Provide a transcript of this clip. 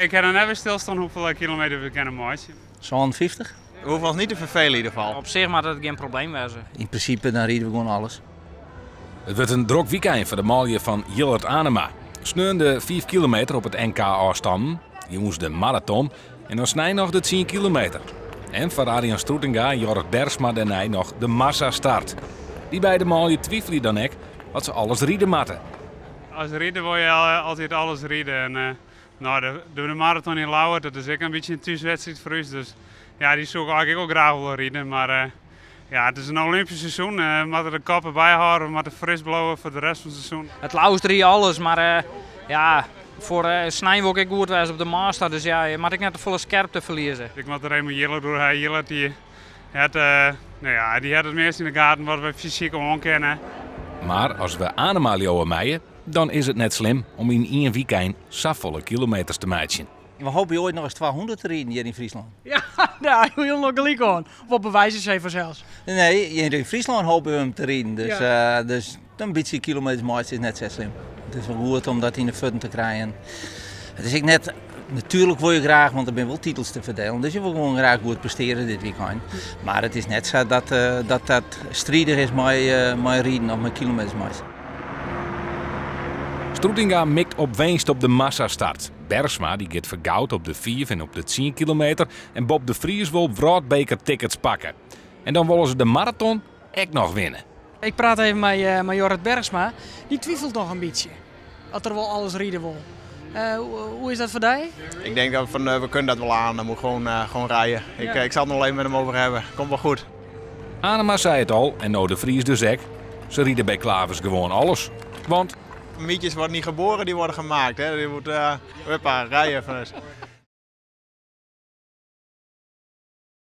Ik ha noch net by stilstien hoefolle kilometer we kinne meitsje. 57. We hoege ons niet te vervelen in ieder geval. Op sich moat it gjin probleem wêze. Yn prinsipe dan ride we gewoan alles. It wurdt in drok wykein foar de manlju fan Jillert Anema. Sneon de 5 kilometer op it NK ôfstannen, jûns de maraton en dan snein noch de 10 kilometer. En foar Arjan Stroetinga en Jorrit Bergsma dêrnei noch de massastart. Dy beide manlju twivelje dan ek oft se alles ride moatte. As rider wol je altyd alles ride. En nou, de maraton yn Ljouwert, dat is ek in bytsje in thúswedstriid foar ús. Dus ja, dy soe ik eigentlik ek wol graach wolle ride. Mar ja, it is in Olympysk seizoen. We moatte de kop derby hâlde, we moatte fris bliuwe foar de rest fan it seizoen. It leafst ride je alles, mar ja, foar snein wol ik ek goed wêze op de massastart. Dus ja, je moatte ek net te folle skerpte ferlieze. Ik moat der even mei Jillert oer ha. Jillert dy hat, nou ja, dy hat it meast yn de gaten wat we fysyk oankinne. Mar as we Anema leauwe meie, dan is it net slim om yn ien wykein safolle kilometers te meitsjen. We hoopje oait noch ris 200 te riden hjir yn Fryslân. Ja, dêr ha jo noch gelyk oan. Of op bewize see fansels. Nee, hjir yn Fryslân hoopje we him te riden. Dus, dus in bytsje kilometers meitsje is net sa slim. It is wol goed om dat yn de fuotten te krijen. It is ek net, natuerlik wol je graach, want der binne wol titels te ferdielen. Dus je wol gewoan graach goed prestearje dit wykein. Mar it is net sa dat dat, dat stridich is mei riden of mei kilometers meitsjen. Stroetinga mikt op winst op de massastart. Bergsma dy giet foar goud op de 5 en op de 10 kilometer. En Bob de Vries wol wrâldbekertickets pakke. En dan wolle se de maraton ek noch winne. Ik praat even mei Jorrit Bergsma. Dy twifelt noch in bytsje. Oft er wol alles ride wol. Hoe is dat foar dy? Ik denk dat we kunnen dat wel aan. Dan moet gewoon rijden. Ik zal het nog even met hem over hebben. Komt wel goed. Anema sei it al en no De Vries dus ek. Se ride by Klavers gewoan alles. Want Mietjes worden niet geboren, die worden gemaakt. Hè? Die moet huppa, rijden van ons.